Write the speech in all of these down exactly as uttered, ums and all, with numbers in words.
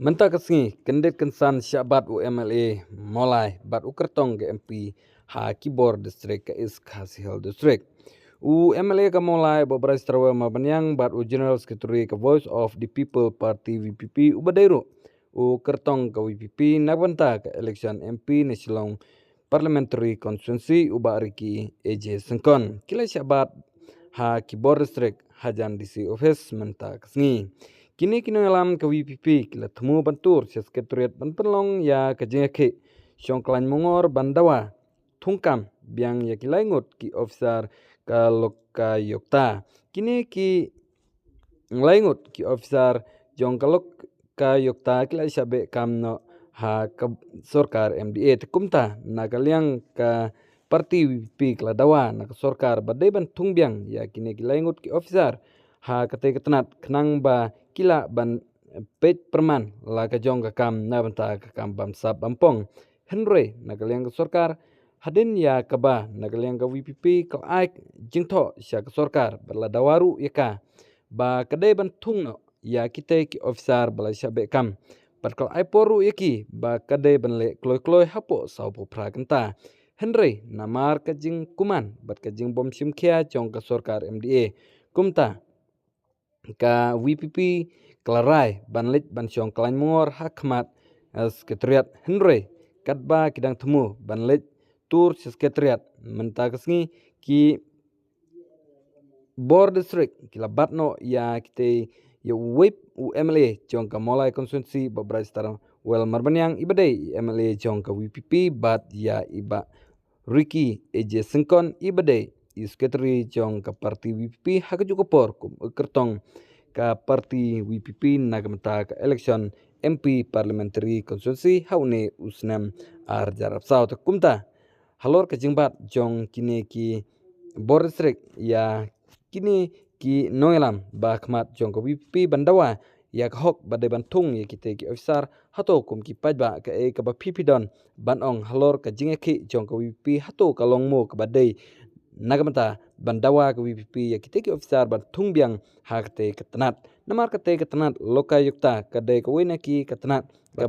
Mynta ka sngi, kyndit kynsan shah bat u M L A Mawlai bad u kyrtong ka M P ha Kibor District ka East Khasi Hills District. U M L A ka Mawlai, Bah Brightstarwell Marbaniang, bad u General Secretary ka Voice of the People Party, V P P, uba dei ruh u kyrtong ka V P P na ka bynta ka election M P na Shillong Parliamentary Constituency, u Bah Ricky A J Syngkon, ki la shah bat ha Kibor District hajan D C Office mynta ka sngi. Kine ki nongïalam ka V P P ki la thmu ban tur sha Secretariat ban pynlong ïa ka jingïakhih shong kyllaiñ mungor ban dawa thungkam biang ïa ki lai ngut ki officer ka Lokayukta. Kine ki lai ngut ki officer jong ka Lokayukta ki la shah beh kam noh ha ka sorkar M D A. Te kumta, na ka liang ka party V P P ka la dawa na ka sorkar ba dei ban thung biang ïa kine ki lai ngut ki officer ha katei ka tnat, khnang ba ki lah ban peit pyrman la ka jong ka kam na bynta ka kam bamsap bampong. Hynrei na ka liang ka sorkar, hadien ïa kaba na ka liang ka V P P ka la ai jingthoh sha ka sorkar bad la dawa ruh ïa ka ba ka dei ban thung noh ïa kitei ki officer ba la shah beh kam. Bad ka la ai por ruh ïa ki ba ka dei ban leh kloi kloi hapoh sawphew phra kynta. Hynrei namar ka jingkuman bad ka jingbym shim khia jong ka sorkar M D A, kumta ka V P P ka la rai ban leit ban shong kyllaiñ mungor ha khmat, eh, Secretariat. Hynrei katba ki dang thmu ban leit tur sha Secretariat mynta ka sngi, ki bor district ki la bat noh ïa kitei, ïa u whip u M L A jong ka Mawlai constituency, Bah Brightstarwell Marbaniang, iba dei i M L A jong ka V P P, bad ïa i Bah Ricky A J Syngkon, iba dei i secretary jong ka party V P P, ha kajuh ka por kum u kyrtong ka party V P P na ka bynta ka election M P Parliamentary Constituency ha une u snem ar hajar arphew saw. Te kumta, halor ka jingbat jong kine ki bor district ïa kine ki nongïalam ba khmat jong ka V P P ban dawa ïa ka hok ba dei ban thung ïa kitei ki officer, hato kum ki paidbah kaei kaba phi phi don ban ong halor ka jingïakhih jong ka V P P, hato ka long mo kaba dei na ka bynta ban dawa ka V P P ïa kitei ki officer ban thung biang ha katei ka tnat? Namar katei ka tnat Lokayukta ka dei kawei na ki ka tnat ka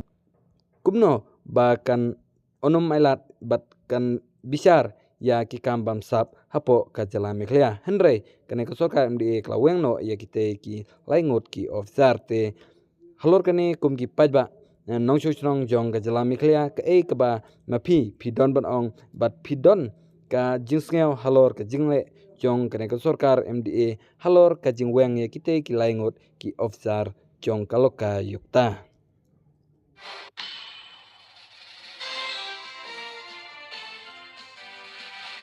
kumno ba kan ym ailad bad kan bishar ïa ki kam bamsap hapoh ka jylla Meghalaya. Hynrei kane ka sorkar M D A ka la weng noh ïa kitei ki lai ngut ki officer. Te halor kane kum ki paidbah, eh, nongshong shnong jong ka jylla Meghalaya, kaei kaba ma phi phi don ban ong bad phi don ka jingsngew halor ka jingleh jong kane ka sorkar M D A halor ka jingweng ïa kitei ki lai ngut ki officer jong ka Lokayukta?